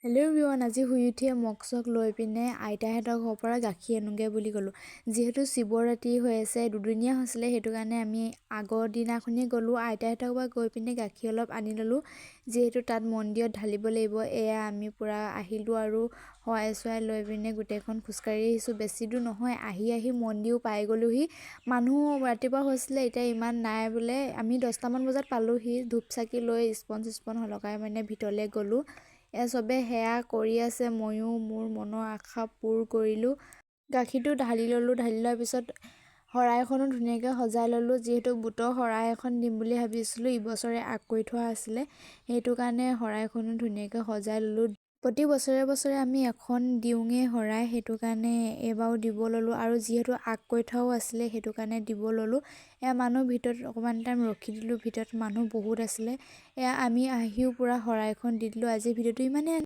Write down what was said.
Hello' everyone, আজি শুই উঠিয়ে মগ চগ লৈ পিনে আইতাহঁতৰ ঘৰৰ পৰা গাখীৰ আনোগৈ বুলি গ'লোঁ। যিহেতু শিৱৰাত্ৰি হৈ আছে, দুদিনীয়া হৈছিলে, সেইটো কাৰণে আমি আগৰ দিনাখনেই গ'লোঁ। আইতাহঁতৰ পৰা গৈ পিনে গাখীৰ অলপ আনি ল'লোঁ, যিহেতু তাত মন্দিৰত ঢালিব লাগিব। এয়া আমি পূৰা আহিলোঁ আৰু শৰাই চৰাই লৈ পিনে গোটেইখন খোজকাঢ়ি আহিছোঁ। বেছি দূৰ নহয়, আহি আহি মন্দিৰো পাই গ'লোহি। মানুহ ৰাতিপুৱা হৈছিলে, এতিয়া ইমান নাই বোলে। আমি 10টামান বজাত পালোহি। ধূপ চাকি লৈ স্পন চিস্পন লগাই মানে ভিতৰলৈ গ'লোঁ। এয়া চবে সেৱা কৰি আছে, ময়ো মোৰ মনৰ আশা পূৰ কৰিলোঁ। গাখীৰটো ঢালি ল'লোঁ। ঢালি লোৱাৰ পিছত শৰাইখনো ধুনীয়াকৈ সজাই ল'লোঁ। যিহেতু বুটৰ শৰাই এখন দিম বুলি ভাবিছিলোঁ, ইবছৰে আগ কৰি থোৱা আছিলে, সেইটো কাৰণে শৰাইখনো ধুনীয়াকৈ সজাই ল'লোঁ। প্ৰতি বছৰে বছৰে আমি এখন দিওঁৱেই শৰাই, সেইটো কাৰণে এইবাৰো দিব ল'লোঁ আৰু যিহেতু আগ কৰি থোৱাও আছিলে, সেইটো কাৰণে দিব ল'লোঁ। এয়া মানুহ ভিতৰত অকণমান টাইম ৰখি দিলোঁ, ভিতৰত মানুহ বহুত আছিলে। এয়া আমি আহিও পূৰা শৰাইখন দি দিলোঁ। আজিৰ ভিডিঅ'টো ইমানেই।